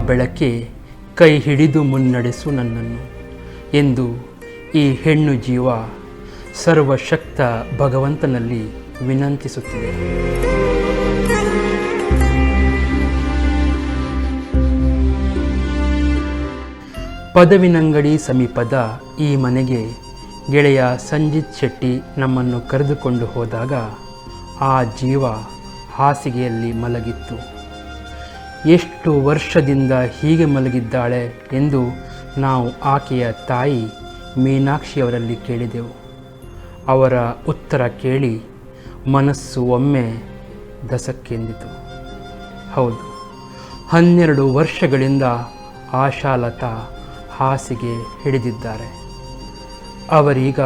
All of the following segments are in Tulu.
ಬೆಳಕೆ ಕೈ ಹಿಡಿದು ಮುನ್ನಡೆಸು ನನ್ನನ್ನು ಎಂದು ಈ ಹೆಣ್ಣು ಜೀವ ಸರ್ವಶಕ್ತ ಭಗವಂತನಲ್ಲಿ ವಿನಂತಿಸುತ್ತಿದೆ. ಪದವಿನಂಗಡಿ ಸಮೀಪದ ಈ ಮನೆಗೆ ಗೆಳೆಯ ಸಂಜಿತ್ ಶೆಟ್ಟಿ ನಮ್ಮನ್ನು ಕರೆದುಕೊಂಡು ಹೋದಾಗ ಆ ಜೀವ ಹಾಸಿಗೆಯಲ್ಲಿ ಮಲಗಿತ್ತು. ಎಷ್ಟು ವರ್ಷದಿಂದ ಹೀಗೆ ಮಲಗಿದ್ದಾಳೆ ಎಂದು ನಾವು ಆಕೆಯ ತಾಯಿ ಮೀನಾಕ್ಷಿಯವರಲ್ಲಿ ಕೇಳಿದೆವು. ಅವರ ಉತ್ತರ ಕೇಳಿ ಮನಸ್ಸು ಒಮ್ಮೆ ದಸಕ್ಕೆಂದಿತು. ಹೌದು, 12 ವರ್ಷಗಳಿಂದ ಆಶಾಲತಾ ಹಾಸಿಗೆ ಹಿಡಿದಿದ್ದಾರೆ. ಅವರೀಗ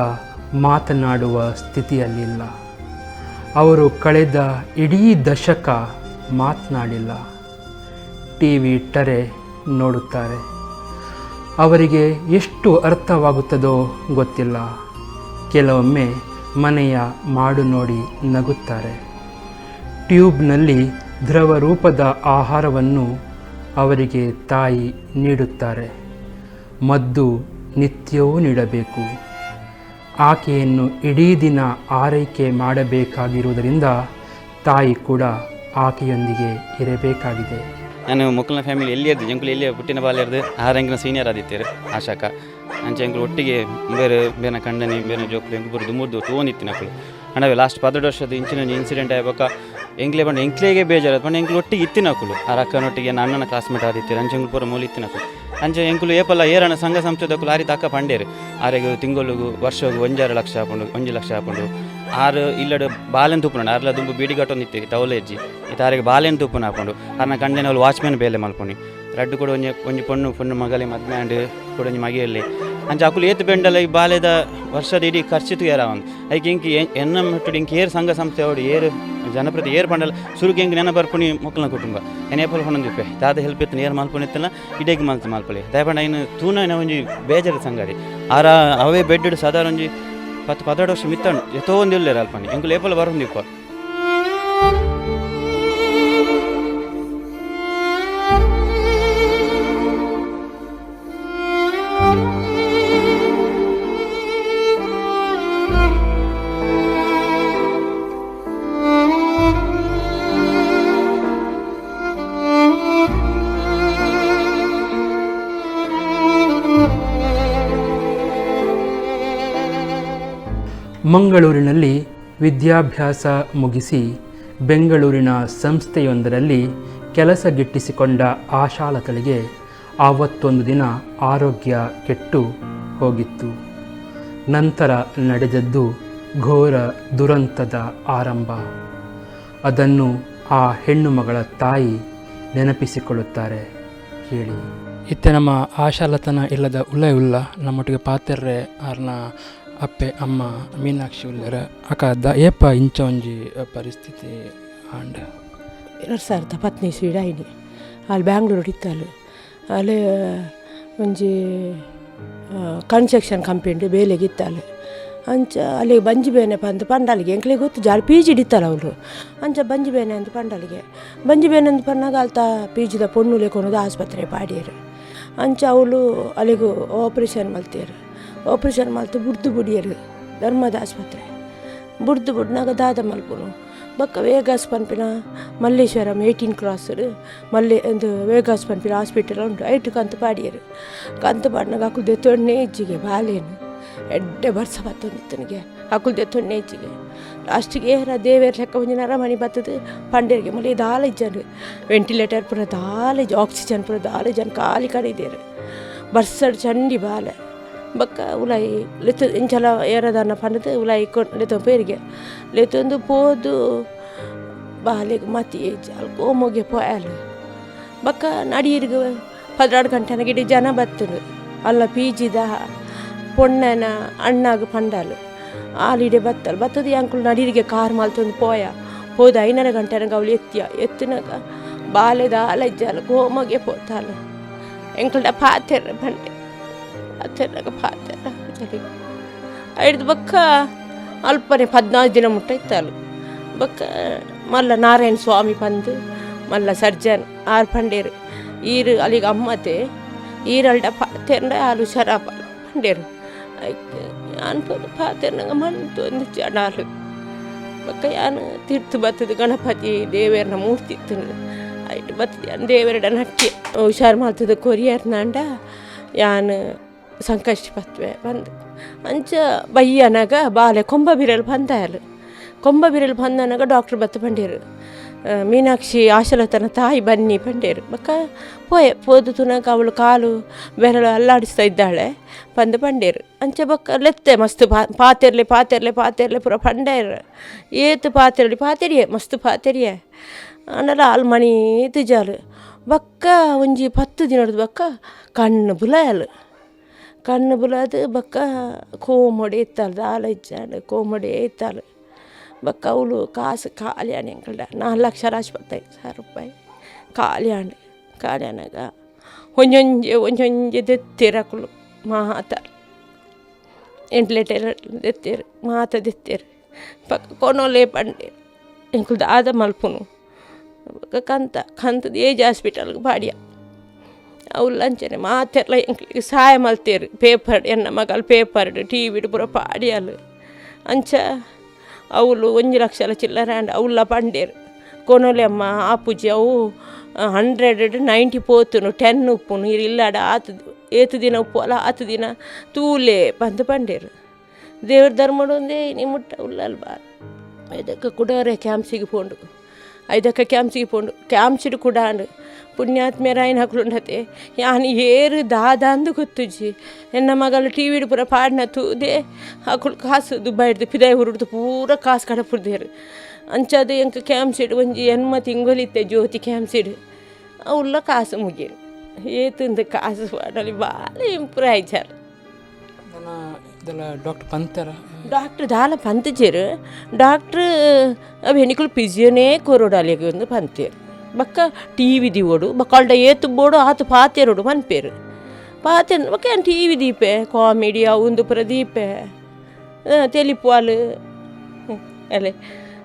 ಮಾತನಾಡುವ ಸ್ಥಿತಿಯಲ್ಲಿಲ್ಲ. ಅವರು ಕಳೆದ ಇಡೀ ದಶಕ ಮಾತನಾಡಿಲ್ಲ. ಟಿವಿ ಟರೆ ನೋಡುತ್ತಾರೆ. ಅವರಿಗೆ ಎಷ್ಟು ಅರ್ಥವಾಗುತ್ತದೋ ಗೊತ್ತಿಲ್ಲ. ಕೆಲವೊಮ್ಮೆ ಮನೆಯ ಮಾಡು ನೋಡಿ ನಗುತ್ತಾರೆ. ಟ್ಯೂಬ್ನಲ್ಲಿ ದ್ರವ ರೂಪದ ಆಹಾರವನ್ನು ಅವರಿಗೆ ತಾಯಿ ನೀಡುತ್ತಾರೆ. ಮದ್ದು ನಿತ್ಯವೂ ನೀಡಬೇಕು. ಆಕೆಯನ್ನು ಇಡೀ ದಿನ ಆರೈಕೆ ಮಾಡಬೇಕಾಗಿರುವುದರಿಂದ ತಾಯಿ ಕೂಡ ಆಕೆಯೊಂದಿಗೆ ಇರಬೇಕಾಗಿದೆ. ನಾನು ಮೊಕ್ಕಲ್ನ ಫ್ಯಾಮಿಲಿ ಎಲ್ಲಿ ಇರ್ದು, ಎಂಕುಲು ಎಲ್ಲಿ ಪುಟ್ಟಿನ ಬಾಲ್ಯರ್ದು ಆರೆಂಗಿನ ಸೀನಿಯರ್ ಆದಿತ್ತೇರು ಆಶಾಕ. ಅಂಚೆ ಎಂಕುಲು ಒಟ್ಟಿಗೆ ಬೇರೆ ಬೇರೆ ಕಂಡನಿ ಬೇರೆ ಜೋಕುಲು ಎಂಕು ಬರೋದು ಮೂರ್ದು ತೋನಿತ್ತಿನ ಅಕುಲು ಅಂಡವೆ. ಲಾಸ್ಟ್ 12 ವರ್ಷದ ಇಂಚಿನ ಒಂಜಿ ಇನ್ಸಿಡೆಂಟ್ ಆಯ್ಬೊಕ್ಕ ಎಂಕ್ಲೆ ಪಂಡ ಎಂಕ್ಲೆಗೆ ಬೇಜಾರು ಪಂಡ ಎಂಕ್ಲು ಒಟ್ಟಿಗೆ ಇತ್ತಿನ ಅಕುಲು. ಆ ಅಕ್ಕನೊಟ್ಟಿಗೆ ನನ್ನ ಅಣ್ಣನ ಕ್ಲಾಸ್ಮೇಟ್ ಆದಿತ್ತೀರು. ಅಂಚೆ ಎಂಕುಲು ಪೂರ ಮೂಲು ಇತ್ತಿನ ಅಕುಲು. ಅಂಚೆ ಎಂಕುಲು ಏಪಲ್ಲ ಏರಣ ಸಂಘ ಸಂಸ್ಥೆದಕುಲು ಆರಿ ತಕ್ಕ ಪಂಡೇರು, ಆರೆಗ್ ತಿಂಗೊಳುಗು ವರ್ಷಗು 1.5 ಲಕ್ಷ ಆಪುಂಡು, 1 ಲಕ್ಷ ಆಪುಂಡು. ಆರು ಇಲ್ಲಡ್ ಬಾಲೆನ್ ತೂಪುನ ಆರ್ಲ ದುಂಬು ಬೀಡಿ ಕಟ್ಟೊಂದಿತ್ತು, ತೌಲೇಜ್ಜಿ ಇತ್ತ ಆರೆಗ್ ಬಾಲೆನ್ ತೂಪುನ ಆಪುಂಡು. ಆರ್ನ ಕಂಡನೆ ವಾಚ್ಮ್ಯಾನ್ ಬೇಲೆ ಮಲ್ಪುನಿ. ರಡ್ಡು ಕೂಡ ಒಂಜಿ ಒಂಜಿ ಪೊಣ್ಣು ಪೊಣ್ಣು ಮಗಲೆ ಮದ್ಮೆ ಆಂಡ್, ಕೂಡ ಒಂಜಿ ಮಗೆಯಲ್ಲಿ. ಅಂಚ ಅಕುಲು ಏತ್ ಬೆಂಡಲ ಈ ಬಾಲೆದ ವರ್ಷದ ಇಡೀ ಖರ್ಚು ತೂಯರ ಒಂದು. ಐಕ್ ಇಂಕ್ ಎನ್ನ ಮಟ್ಟುಡು ಇಂಕ್ ಏರ್ ಸಂಘ ಸಂಸ್ಥೆ ಅವಡು, ಏರ್ ಜನಪ್ರತಿ ಏರ್ ಪಂಡಲ ಸುರುಕು ಎಂಕ್ ನೆನ ಬರ್ಪುನಿ ಮೊಕ್ಕಲ್ನ ಕುಟುಂಬ. ಎನ್ನ ಏಪಲ್ ಪಂಡೊಂದಿಪ್ಪೆ, ದಾದ ಹೆಲ್ಪ್ ಇತ್ತು ಏರ್ ಮಲ್ಪುನಿತ್ತಲ್ಲ, ಇಡೇಗ್ ಮಲ್ತ್ ಮಲ್ಪಲೆ. ದಾಯೆ ಐನು ತೂನ ಒಂಜಿ ಬೇಜಾರ ಸಂಗಡಿ. ಆರ ಅವೇ ಬೆಡ್ ಸಾಧಾರಣ ಒಂಜಿ 10 12 ವರ್ಷ ಮಿತ್ತಂಡು ಎತ್ತೋ ಒಂದು ಇಲ್ಲೇರ ಅಲ್ಪನಿ. ಎಂಕುಲು ಏಪಲ್ ಬರೋಂದಿಪ್ಪ. ಮಂಗಳೂರಿನಲ್ಲಿ ವಿದ್ಯಾಭ್ಯಾಸ ಮುಗಿಸಿ ಬೆಂಗಳೂರಿನ ಸಂಸ್ಥೆಯೊಂದರಲ್ಲಿ ಕೆಲಸ ಗಿಟ್ಟಿಸಿಕೊಂಡ ಆಶಾಲತಳಿಗೆ ಆವತ್ತೊಂದು ದಿನ ಆರೋಗ್ಯ ಕೆಟ್ಟು ಹೋಗಿತ್ತು. ನಂತರ ನಡೆದದ್ದು ಘೋರ ದುರಂತದ ಆರಂಭ. ಅದನ್ನು ಆ ಹೆಣ್ಣು ಮಗಳ ತಾಯಿ ನೆನಪಿಸಿಕೊಳ್ಳುತ್ತಾರೆ, ಕೇಳಿ. ಇತ್ತೆ ನಮ್ಮ ಆಶಾಲತನ ಇಲ್ಲದ ಉಲ್ಲ ಉಲ್ಲ ನಮ್ಮೊಟ್ಟಿಗೆ ಪಾತೆರ್ರೆ ಆರ್ನ ಅಪ್ಪೆ ಅಮ್ಮ ಮೀನಾಕ್ಷಿ ಉಲ್ಲೆರ್. ಅಕ್ಕ, the ಏಪ ಇಂಚ ಒಂಜಿ ಪರಿಸ್ಥಿತಿ ಆಂಡ್? 2010 ಇಸ್ವಿಡ್ ಆಯ್ನಿ. ಅಲ್ಲಿ ಬ್ಯಾಂಗ್ಳೂರು ಇತ್ತಲ್. ಅಲ್ಲಿ ಒಂಜಿ ಕನ್ಸ್ಟ್ರಕ್ಷನ್ ಕಂಪೆನಿ ಬೇಲೆಗೆ ಇತ್ತಲ್. ಅಂಚ ಅಲ್ಲಿ ಬಂಜಿ ಬೇನೆ ಪಂದ್ ಪಂಡಾಲಿಗೆ. ಎಂಕ್ಲೆಗ್ ಗೊತ್ತು ಜಾಲ್ ಪಿ ಜಿ ಇತ್ತಲ್ಲ ಅವಳು. ಅಂಚ ಬಂಜಿ ಬೇನೆ ಅಂತ ಪಂಡಾಲಿಗೆ. ಬಂಜಿ ಬೇನೆ ಅಂತ ಪನ್ನಾಗ ಅಲ್ತ ಪಿ ಜಿದ ಪೊಣ್ಣು ಕೊನದು ಆಸ್ಪತ್ರೆ ಪಾಡಿಯರು. ಅಂಚ ಅವಳು ಅಲ್ಲಿಗೆ ಆಪ್ರೇಷನ್ ಮಲ್ತೇರು. ಆಪ್ರೇಷನ್ ಮಲ್ತು ಬುಡ್ದು ಬುಡಿಯರು. ಧರ್ಮದ ಆಸ್ಪತ್ರೆ ಬುಡ್ದು ಬುಡ್ನಾಗ ದಾದ ಮಲ್ಪುನು? ಬೊಕ್ಕ ವೇಗಾಸ್ ಪನ್ಪಿನ ಮಲ್ಲೇಶ್ವರಂ 18 ಕ್ರಾಸ್ ಮಲ್ಲೆ ಒಂದು ವೇಗಾಸ್ ಪನ್ಪಿನ ಹಾಸ್ಪಿಟಲ್ ಉಂಟು, ಐಟು ಕಂತು ಪಾಡಿಯರು. ಕಂತು ಪಾಡ್ನಾಗ ಅಕುಲು ದೆತ್ತೊನ್ನೆ ಇಜ್ಜಿಗೆ. ಬಾಲೇನು ಎಡ್ಡೆ ಬರ್ಸ ಬತ್ತೊಂದಿತ್ತನಿಗೆ, ಅಕುಲು ದೆತ್ತೊನ್ನೆ ಇಜ್ಜಿಗೆ. ಲಾಸ್ಟಿಗೆ ಏರ ದೇವೇರ್ ಲೆಕ್ಕ ಒಂಜಿ ನರಮನಿ ಬತ್ತದು ಪಂಡೇರಿಗೆ. ಮುಲ್ಲ ದಾಲ ಇಜ್ಜಂಡು, ವೆಂಟಿಲೇಟರ್ ಪೂರ ದಾಲ ಇಜ್ಜಿ, ಆಕ್ಸಿಜನ್ ಪೂರ ದಾಲ ಇಜ್ಜಂಡು, ಖಾಲಿ ಕಡಿದೇರು. ಬರ್ಸಡ್ ಚಂಡಿ ಬಾಲೆ. ಬೊಕ್ಕ ಉಲಾಯಿ ಲೆತ್ತು ಇಂಚಲ ಏರದನ್ನ ಪಂಡದು ಉಲಾಯಿ ಕೊಟ್ಟು ಲೆತ್ತೊ ಪೇರಿಗೆ ಲೆತ್ತೊಂದು ಪೋದು ಬಾಲೆಗ್ ಮತಿ ಏಜ್ ಅಲ್ಪ ಕೋಮೊಗೆ ಪೋಯಲ್. ಬೊಕ್ಕ ನಡೀರ್ಗ್ 12 ಗಂಟೆನ ಗಿಡಿ ಜನ ಬತ್ತುಂಡು. ಅಲ್ಲ ಪಿ ಜಿದ ಪೊಣ್ಣನ ಅಣ್ಣಗ್ ಪಂಡಲ್. ಆಲಿಡೆ ಬತ್ತಲ್. ಬತ್ತದ ಎಂಕುಲು ನಡೀರಿಗೆ ಕಾರ್ ಮಲ್ತೊಂದು ಪೋಯ. ಪೋದು 5:30 ಗಂಟೆನಾಗ ಅವಳು ಎತ್ತಿಯ. ಎತ್ತಿನಾಗ ಬಾಲೆ ದಾಲ ಇಜ್ಜಾಲ, ಕೋಮಗೆ ಪೋತಾಲ. ಎಂಕಲ್ಡ ಪಾತೆರ ಪಂಡೆ, ಪಾತೆರ್ನಾಗ ಪಾತೆರ ಐಡ್ದು ಬೊಕ್ಕ ಅಲ್ಪನೆ 14 ದಿನ ಮುಟ್ಟ ಇತ್ತಲು. ಬೊಕ್ಕ ಮಲ್ಲ ನಾರಾಯಣ ಸ್ವಾಮಿ ಪಂದು ಮಲ್ಲ ಸರ್ಜನ್ ಆರ್ ಪಂಡೇರು. ಈರು ಅಲ್ಲಿಗೆ ಅಮ್ಮತೆ ಈರಲ್ಡ ಪಾತೆರ್ಂಡ ಆಲು ಹುಷಾರಾಪಲ್ ಪಂಡೇರು. ಐಕ್ ಯಾನ್ ಪಾತೆರ್ನಗ ಮಂತು ಒಂದು ಜನಾಲು. ಬೊಕ್ಕ ಯಾನ್ ತಿರ್ತು ಬತ್ತದ ಗಣಪತಿ ದೇವೆರ್ನ ಮೂರ್ತಿ ಇತ್ತುಂಡು ಐಟ್ ಬತ್ತದ ಯಾನ್ ದೇವೆರ್ಡ ನಟ್ಟಿ ಹುಷಾರು ಮಲ್ತದ ಕೊರಿಯರ್ನಾಂಡ ಯಾನ್ ಸಂಕಷ್ಟ ಪತ್ವೆ ಪಂದ್. ಅಂಚ ಬಯ್ಯನಾಗ ಬಾಲೆ ಕೊಂಬ ಬಿರಲ್ ಪಂದಾಯಲು. ಕೊಂಬ ಬಿರಲ್ ಪಂದನಾಗ ಡಾಕ್ಟ್ರ್ ಬತ್ತು ಪಂಡೇರು, ಮೀನಾಕ್ಷಿ ಆಶಲತನ ತಾಯಿ ಬನ್ನಿ ಪಂಡೇರು. ಬೊಕ್ಕ ಪೋಯೆ ಪೋದು ತುನಗ ಅವಳು ಕಾಲು ಬೆರಳು ಅಲ್ಲಾಡಿಸ್ತಾ ಇದ್ದಾಳೆ ಪಂದ್ ಪಂಡೇರು. ಅಂಚ ಬೊಕ್ಕ ಲೆತ್ತೆ ಮಸ್ತ್ ಪಾತೆರ್ಲೆ ಪಾತೆರ್ಲೆ ಪಾತೆರ್ಲೆ ಪೂರ ಪಂಡೇರು. ಏತ್ ಪಾತೆರ್ಲಿ ಪಾತೆರಿಯೆ ಮಸ್ತ್ ಪಾತೆರಿಯೆ ಆಂಡಲ ಆಲ್ ಮಣಿ ತಿಜಾಲು. ಬೊಕ್ಕ ಒಂಜಿ 10 ದಿನದ ಬೊಕ್ಕ ಕಣ್ಣು ಬುಲಾಯಲು. ಕಣ್ಣು ಬುಲಾದ್ ಬೊಕ್ಕ ಕೋಮೊಡೆ ಇತ್ತಾಲ್ ದಾಲ ಇಜ್ಜಾಂಡ್ ಕೋಮೊಡೆ ಇತ್ತಾಲ್. ಬೊಕ್ಕ ಅವಳು ಕಾಸು ಖಾಲಿ ಆಂಡ್ ಎಂಕಲ್ಡ 4 ಲಕ್ಷ 75,000 ರೂಪಾಯಿ ಖಾಲಿ ಆಂಡ್. ಖಾಲಿ ಆನಾಗ ಒಂಜೊಂಜೆ ಒಂಜೊಂಜೆ ದೆತ್ತೇರು ಅಕುಲು ಮಾತ 8 ಲೀಟರ್ ದೆತ್ತೇರು ಮಾತ ದೆತ್ತೇರು. ಬೊಕ್ಕ ಕೊನೊಲೆ ಪಂಡೆ ಎಂಕುಲು ದಾದ ಮಲ್ಪುನು. ಬೊಕ್ಕ ಕಂತ ಕಂತದ ಏಜ್ ಹಾಸ್ಪಿಟಲ್ಗೆ ಪಾಡ್ಯ. ಅವ್ಲು ಅಂಚನೆ ಮಾತೆರ್ಲ ಎಂಕ್ಲೆಗ್ ಸಹಾಯ ಮಲ್ತೇರು. ಪೇಪರ್ ಎನ್ನ ಮಗಲ್ ಪೇಪರ್ಡ್ ಟಿ ವಿಡ್ ಪೂರ ಪಾಡ್ಯಲ್. ಅಂಚ ಅವ್ಲು 1 ಲಕ್ಷಲ ಚಿಲ್ಲರೆ ಆಂಡ್. ಅವ್ಲ ಪಂಡೇರು ಕೊನೊಲೆ ಅಮ್ಮ ಆಪುಜಿ ಅವು 190 ಪೋತುಂಡು 10 ಉಪ್ಪುನು ಇರ್ ಇಲ್ಲಡ ಆತ್ ಏತ್ ದಿನ ಉಪ್ಪುವಲ ಆತ್ ದಿನ ತೂಲೆ ಪಂದ್ ಪಂಡೇರು. ದೇವ್ರ ಧರ್ಮಡ್ ಒಂದೇ ಇನಿ ಮುಟ್ಟ ಉಲ್ಲಲ್ ಬಾರ್. ಐದಕ್ಕೆ ಕುಡೋರೆ ಕ್ಯಾಂಪ್ಸಿಗೆ ಪೋಂಡು. ಐದಕ್ಕೆ ಕ್ಯಾಂಪ್ಸಿಗೆ ಪೋಂಡು ಕ್ಯಾಂಪ್ಸಿಡ್ ಕೂಡ ಆಂಡ್. ಪುಣ್ಯಾತ್ಮೇರಾಯಿನ ಅಕುಲುಂಡತೆ ಯಾನ್ ಏರು ದಾದಾಂದು ಗೊತ್ತುಜಿ. ಎನ್ನ ಮಗಲು ಟಿ ವಿಡ್ ಪೂರ ಪಾಡ್ನ ತೂದೆ ಅಕುಲು ಕಾಸು ದುಬೈಡ್ದು ಪಿದಾಯಿ ಊರುಡ್ದು ಪೂರ ಕಾಸು ಕಡಪುಡ್ದೇರು. ಅಂಚಾದ್ ಎಂಕ್ ಕ್ಯಾಂಪ್ಸಿಡ್ ಒಂಜಿ 8 ತಿಂಗೊಲಿತ್ತೆ ಜ್ಯೋತಿ ಕ್ಯಾಂಪ್ಸಿಡ್ ಅವುಲ್ಲ ಕಾಸು ಮುಗಿಯರು. ಏತುಂದು ಕಾಸು ಪಾಡಲಿ ಬಾಲ ಇಂಪ್ರೂವ್ ಆಯ್ಚಾರ್. ನನ್ನ ಇದೆಲ್ಲ ಡಾಕ್ಟರ್ ಪಂತರ ಡಾಕ್ಟ್ರ್ ದಾಲ ಪಂತುಜೆರ್. ಡಾಕ್ಟ್ರ್ ಅವು ನಿಕುಲು ಪಿಜಿಯೋನೇ ಕೊರೊಡಾಲೆಗ್ ಅಂದ್ ಪಂತೇರ್. ಬೊಕ್ಕ ಟಿ ವಿ ದೀವೊಡು ಬೊಕ್ಕ ಅಲ್ಡ ಏತ್ ಬೋಡು ಆತ್ ಪಾತೆರೊಡು ಪನ್ಪೆರ್. ಪಾತೆರ್ ಬೊಕ್ಕ ಯಾನ್ ಟಿ ವಿ ದೀಪೆ ಕಾಮಿಡಿ ಅವು ಉಂದು ಪೂರ ದೀಪೆ. ತೆಲಿಪುವಲ್ ಅಲೆ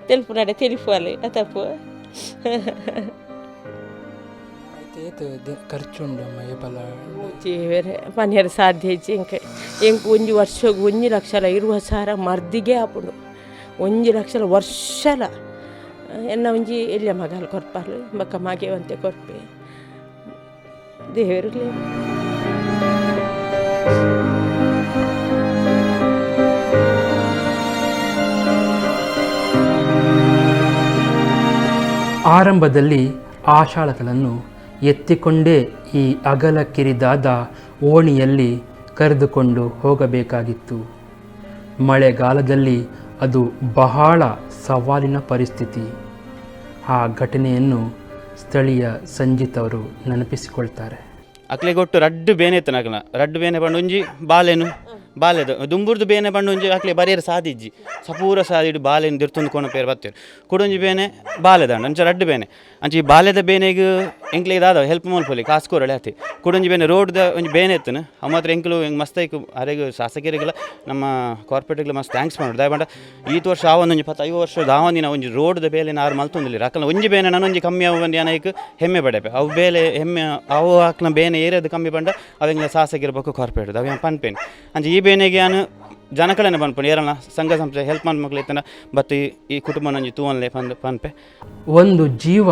ತೆಲ್ಪುನಡೆ ತೆಲಿಪುವಲ್ ಅತಪ್ಪು. ಆಯ್ತು ಏತ್ ಖರ್ಚು ಉಂಡು ಅಮ್ಮ ಏಪಲ? ದೇವೆರೆ ಪನ್ಯರೆ ಸಾಧ್ಯ ಇಜ್ಜಿ ಎಂಕ್. ಎಂಕ್ ಒಂಜಿ ವರ್ಷಗ್ 1 ಲಕ್ಷಲ 20,000 ಮರ್ದಿಗೆ ಆಪುಂಡು. 1 ಲಕ್ಷಲ ವರ್ಷಲ. ಎನ್ನ ಒಂಜಿ ಎಲ್ಯ ಮಗಲ್ ಕೊರ್ಪಲ್ ಬೊಕ್ಕ ಮಗೆ ಒಂತೆ ಕೊರ್ಪೆ ದೇವೆರ್. ಆರಂಭದಲ್ಲಿ ಆಶಾಲತಳನ್ನು ಎತ್ತಿಕೊಂಡೇ ಈ ಅಗಲ ಕಿರಿದಾದ ಓಣಿಯಲ್ಲಿ ಕರೆದುಕೊಂಡು ಹೋಗಬೇಕಾಗಿತ್ತು. ಮಳೆಗಾಲದಲ್ಲಿ ಅದು ಬಹಳ ಸವಾಲಿನ ಪರಿಸ್ಥಿತಿ. ಆ ಘಟನೆಯನ್ನು ಸ್ಥಳೀಯ ಸಂಜಿತ್ ಅವರು ನೆನಪಿಸಿಕೊಳ್ತಾರೆ. ಅಕ್ಲೆಗ್ ಒಟ್ಟು ರಡ್ಡ್ ಬೇನೆ ಇತ್ತನ ಅಕ್ಲೆನ. ರಡ್ಡ್ ಬೇನೆ ಪಂಡ ಒಂಜಿ ಬಾಲೆನು ಬಾಲೆದ ದುಂಬುರ್ದು ಬೇನೆ ಪಂಡ ಒಂಜಿ ಅಕ್ಲೆ ಬರಿಯರೆ ಸಾದಿಜ್ಜಿ ಸಪೂರ ಸಾದಿಡ್ ಬಾಲೆನ್ ದಿರ್ತೊಂದು ಕೊನೊಪೆರ್ ಬತ್ತೆರ್. ಕುಡೊಂಜಿ ಬೇನೆ ಬಾಲೆದಾಂಡ ಅಂಚ ರಡ್ಡ್ ಬೇನೆ. ಅಂಚ ಈ ಬಾಲೆದ ಬೇನೆಗ್ ಎಂಕ್ಲೆಗ್ ದಾದ ಹೆಲ್ಪ್ ಮಲ್ಪೊಲಿ ಕಾಸ್ ಕೊರೊಳೆ ಆತೆ. ಕುಡೊಂಜಿ ಬೇನೆ ರೋಡ್ದ ಒಂಜಿ ಬೇನೆ ಇತ್ತನ ಅವು ಮಾತ್ರ ಎಂಕ್ಲು ಎಂಕ್ ಮಸ್ತ್ ಐಕ್ ಅರೆಗ್ ಶಾಸಕೆರೆಗ್ಲ ನಮ್ಮ ಕಾರ್ಪೊರೇಟ್ಗ್ಲ ಮಸ್ತ್ thanks ಪನೊಡು. ದಾಯೆ ಪಂಡ ಈತ್ ವರ್ಷ ಆವೊಂದೊಂಜಿ 10 50 ವರ್ಷ ಆವೊಂದಿನ ಒಂಜಿ ರೋಡ್ದ ಬೇಲೆನ್ ಆರ್ ಮಲ್ತೊಂದುಲ್ಲೆರ್. ಅಕಲ್ನ ಒಂಜಿ ಬೇನೆ ನನೊಂಜಿ ಕಮ್ಮಿ ಆವು ಯಾನ್ ಐಕ್ ಹೆಮ್ಮೆ ಪಡೆಪೆ. ಅವು ಬೇಲೆ ಹೆಮ್ಮೆ ಅವು ಅಕ್ಲ್ನ ಬೇನೆ ಏರಿಯಾದ ಕಮ್ಮಿ ಪಂಡ ಅವು ಎಂಕ್ಲೆ ಶಾಸಕೆರ್ ಬೊಕ್ಕ ಕಾರ್ಪೊರೇಟ್ ಅವು ಯಾನ್ ಪನ್ಪೇನೆ. ಅಂಚ ಈ ಬೇನೆಗ್ ಯಾನ್ ಜನಕಲೆನ ಪನ್ಪುನು ಏರನ ಸಂಘ ಸಂಸ್ಥೆ ಹೆಲ್ಪ್ ಮಲ್ಪುನಕ್ಲು ಇತ್ತಂಡ ಬತ್ತ್ ಈ ಕುಟುಂಬನ ಒಂಜಿ ತೂವೊನ್ಲೆ ಪಂದ್ ಪನ್ಪೆ. ಒಂದು ಜೀವ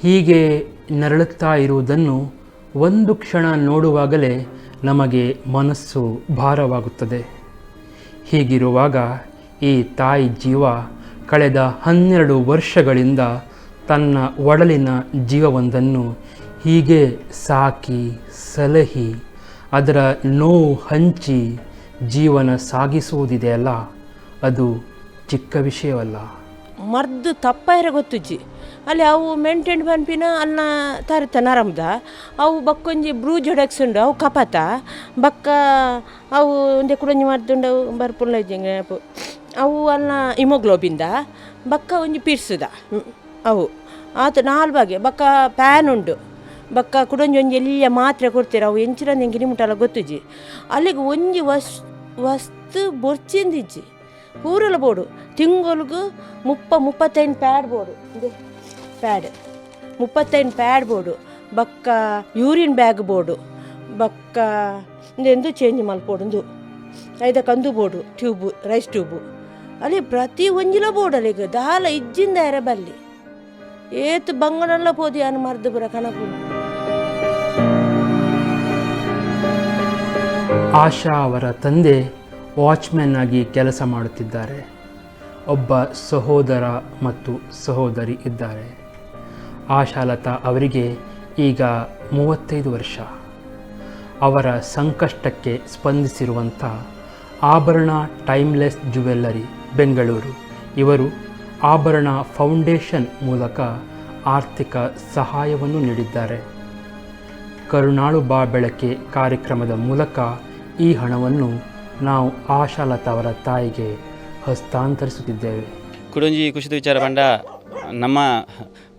ಹೀಗೆ ನರಳುತ್ತಾ ಇರುವುದನ್ನು ಒಂದು ಕ್ಷಣ ನೋಡುವಾಗಲೇ ನಮಗೆ ಮನಸ್ಸು ಭಾರವಾಗುತ್ತದೆ. ಹೀಗಿರುವಾಗ ಈ ತಾಯಿ ಜೀವ ಕಳೆದ 12 ವರ್ಷಗಳಿಂದ ತನ್ನ ಒಡಲಿನ ಜೀವವೊಂದನ್ನು ಹೀಗೆ ಸಾಕಿ ಸಲಹಿ ಅದರ ನೋವು ಹಂಚಿ ಜೀವನ ಸಾಗಿಸುವುದಿದೆಯಲ್ಲ, ಅದು ಚಿಕ್ಕ ವಿಷಯವಲ್ಲ. ಮರ್ದು ತಪ್ಪಾಯರ ಗೊತ್ತುಜ್ಜಿ. ಅಲ್ಲಿ ಅವು ಮೇಂಟೈನ್ ಪನ್ಪಿನ ಅಲ್ನ ತರತ ನರಮ್ದ ಅವು ಬಕ್ಕೊಂಜಿ ಬ್ರೂ ಜೊಡೆಕ್ಸ್ ಉಂಡು ಅವು ಕಪತ ಬಕ್ಕ ಅವು ಒಂದೆ ಕುಡೊಂಜಿ ಮರ್ದುಂಡು ಅವು ಬರ್ಪುಲ್ಲ ಇಜ್ಜಿ ನೆನಪು. ಅವು ಅಲ್ನ ಹಿಮೋಗ್ಲೋಬಿಂದ ಬಕ್ಕ ಒಂಜಿ ಪಿರ್ಸುದ ಅವು ಆತ ನಾಲ್ ಬಗೆ. ಬಕ್ಕ ಪ್ಯಾನ್ ಉಂಡು. ಬಕ್ಕ ಕುಡೊಂಜಿ ಒಂಜಿ ಎಲ್ಲಿಯ ಮಾತ್ರೆ ಕೊಡ್ತೀರ ಅವು ಎಂಚಿನ ಎಂಕ್ ಮುಟ್ಟಲ ಗೊತ್ತುಜ್ಜಿ. ಅಲ್ಲಿಗೆ ಒಂಜಿ ವಸ್ತು ಬೊರ್ಚಿಂದಿಜ್ಜಿ ಪೂರಲ ಬೋಡು. ತಿಂಗೊಲ್ಗು 30 35 ಪ್ಯಾಡ್ ಬೋಡು. ಇಂದೆ ಪ್ಯಾಡ್ 35 ಪ್ಯಾಡ್ ಬೋಡು. ಬೊಕ್ಕ ಯೂರಿನ್ ಬ್ಯಾಗ್ ಬೋಡು ಬೊಕ್ಕ ಇಂದೆಂದು ಚೇಂಜ್ ಮಲ್ಪೊಡುಂದು ಐದ ಕಂದು ಬೋಡು ಟ್ಯೂಬ್ ರೈಸ್ ಟ್ಯೂಬು ಅಲ್ಲಿ ಪ್ರತಿ ಒಂಜಿಲ ಬೋಡು ಅಲ್ಲಿಗೆ ದಾಲ ಇಜ್ಜಿಂದ ಎರೆ ಬಲ್ಲಿ ಏತ್ ಬಂಗನೆಲ್ಲ ಪೋದು ಯಾನು ಮರ್ದು ಪೂರ ಕಣಪುನು. ಆಶಾ ಅವರ ತಂದೆ ವಾಚ್ಮ್ಯಾನ್ ಆಗಿ ಕೆಲಸ ಮಾಡುತ್ತಿದ್ದಾರೆ. ಒಬ್ಬ ಸಹೋದರ ಮತ್ತು ಸಹೋದರಿ ಇದ್ದಾರೆ. ಆಶಾಲತಾ ಅವರಿಗೆ ಈಗ 35 ವರ್ಷ. ಅವರ ಸಂಕಷ್ಟಕ್ಕೆ ಸ್ಪಂದಿಸಿರುವಂಥ ಆಭರಣ ಟೈಮ್ಲೆಸ್ ಜುವೆಲ್ಲರಿ ಬೆಂಗಳೂರು ಇವರು ಆಭರಣ ಫೌಂಡೇಶನ್ ಮೂಲಕ ಆರ್ಥಿಕ ಸಹಾಯವನ್ನು ನೀಡಿದ್ದಾರೆ. ಕರುಣಾಳು ಬಾ ಬೆಳಕೆ ಕಾರ್ಯಕ್ರಮದ ಮೂಲಕ ಈ ಹಣವನ್ನು ನಾವು ಆಶಾಲತಾ ಅವರ ತಾಯಿಗೆ ಹಸ್ತಾಂತರಿಸುತ್ತಿದ್ದೇವೆ. ಕುಡೊಂಜಿ ಖುಷಿದ ವಿಚಾರ ಪಂಡ ನಮ್ಮ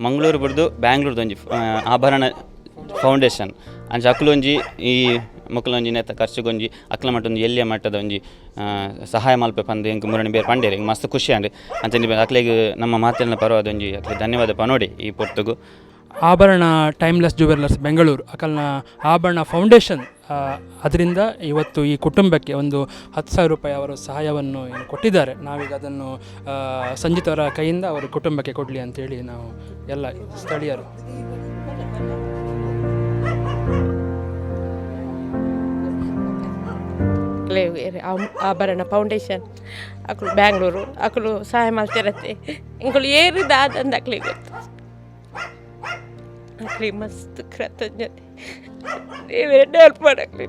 ಮಂಗಳೂರು ಬುಡ್ದು ಬ್ಯಾಂಗ್ಳೂರ್ದೊಂಜಿ ಆಭರಣ ಫೌಂಡೇಶನ್ ಅಂಚ ಅಕುಲೊಂಜಿ ಈ ಮೊಕಲೊಂಜಿ ನೆತ್ತ ಖರ್ಚುಗೊಂಜಿ ಅಕ್ಲ ಮಟ್ಟ ಒಂಜಿ ಎಲ್ಯ ಮಟ್ಟದ ಒಂಜಿ ಸಹಾಯ ಮಲ್ಪೆ ಪಂದ್ ಎಂಕ್ ಮುರಣಿ ಬೇರೆ ಪಂಡೇರು. ಎಂಕ್ ಮಸ್ತ್ ಖುಷಿ ಆಂಡ್. ಅಂಚನೆ ಅಕ್ಲೆಗ್ ನಮ್ಮ ಮಾತೆರ್ನ ಪರವಾದ ಒಂಜಿ ಅಕ್ಲೆ ಧನ್ಯವಾದ ಪನೋಡಿ ಈ ಪೊರ್ತುಗು. ಆಭರಣ ಟೈಮ್ಲೆಸ್ ಜುವೆಲ್ಲರ್ಸ್ ಬೆಂಗಳೂರು ಅಕಲ್ನ ಆಭರಣ ಫೌಂಡೇಶನ್ ಅದರಿಂದ ಇವತ್ತು ಈ ಕುಟುಂಬಕ್ಕೆ ಒಂದು 10,000 ರೂಪಾಯಿ ಅವರು ಸಹಾಯವನ್ನು ಏನು ಕೊಟ್ಟಿದ್ದಾರೆ. ನಾವೀಗ ಅದನ್ನು ಸಂಜಿತ್ ಅವರ ಕೈಯಿಂದ ಅವರ ಕುಟುಂಬಕ್ಕೆ ಕೊಡಲಿ ಅಂತೇಳಿ ನಾವು ಎಲ್ಲ ಸ್ಥಳೀಯರು. ಆಭರಣ ಫೌಂಡೇಶನ್ ಅಕುಲು ಬ್ಯಾಂಗ್ಳೂರು ಅಕುಲು ಸಹಾಯ ಮಲ್ತಿರತ್ತೆ. ಇಂಕುಲು ಏರು ದಾದಂದ ಅಕ್ಲಿಗೆ ಗೊತ್ತು. ಅಕ್ಲಿಗೆ ಮಸ್ತ್ ಕೃತಜ್ಞತೆ. ದೇವೆರೆ ಹೆಲ್ಪ್ ಮಾಡಕ್ಲಿ.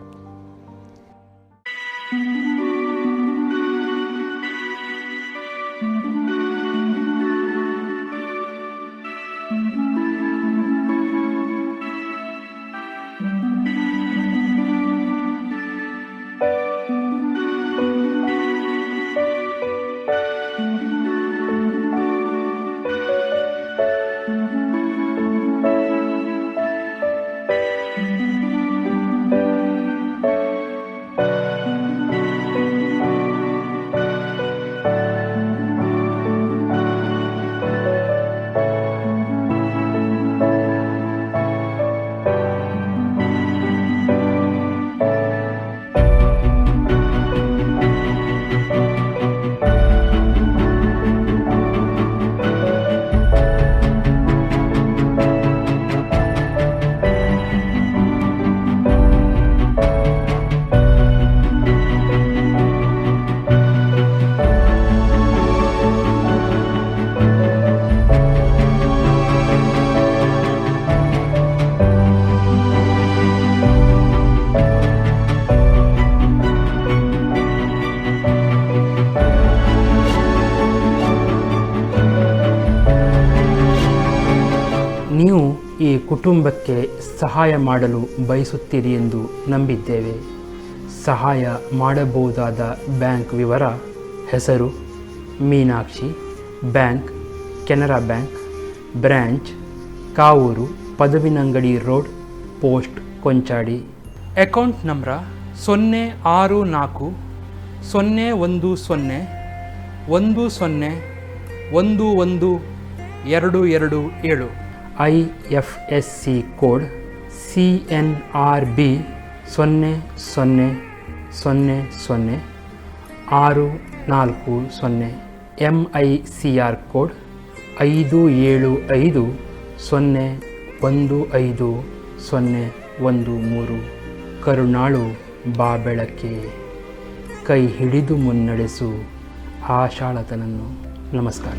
ನೀವು ಈ ಕುಟುಂಬಕ್ಕೆ ಸಹಾಯ ಮಾಡಲು ಬಯಸುತ್ತೀರಿ ಎಂದು ನಂಬಿದ್ದೇವೆ. ಸಹಾಯ ಮಾಡಬಹುದಾದ ಬ್ಯಾಂಕ್ ವಿವರ: ಹೆಸರು Meenakshi, bank Canara bank, branch Kavoor, Padavinangadi road, post Konchadi. Account number 064 010 10 11 227. IFSC code CNRB 000 0640. MICR code 575 015 013. ಕರುಣಾಳು ಬಾಬೆಳಕೆ, ಕೈ ಹಿಡಿದು ಮುನ್ನಡೆಸು ಆಶಾಲತನನ್ನು. ನಮಸ್ಕಾರ.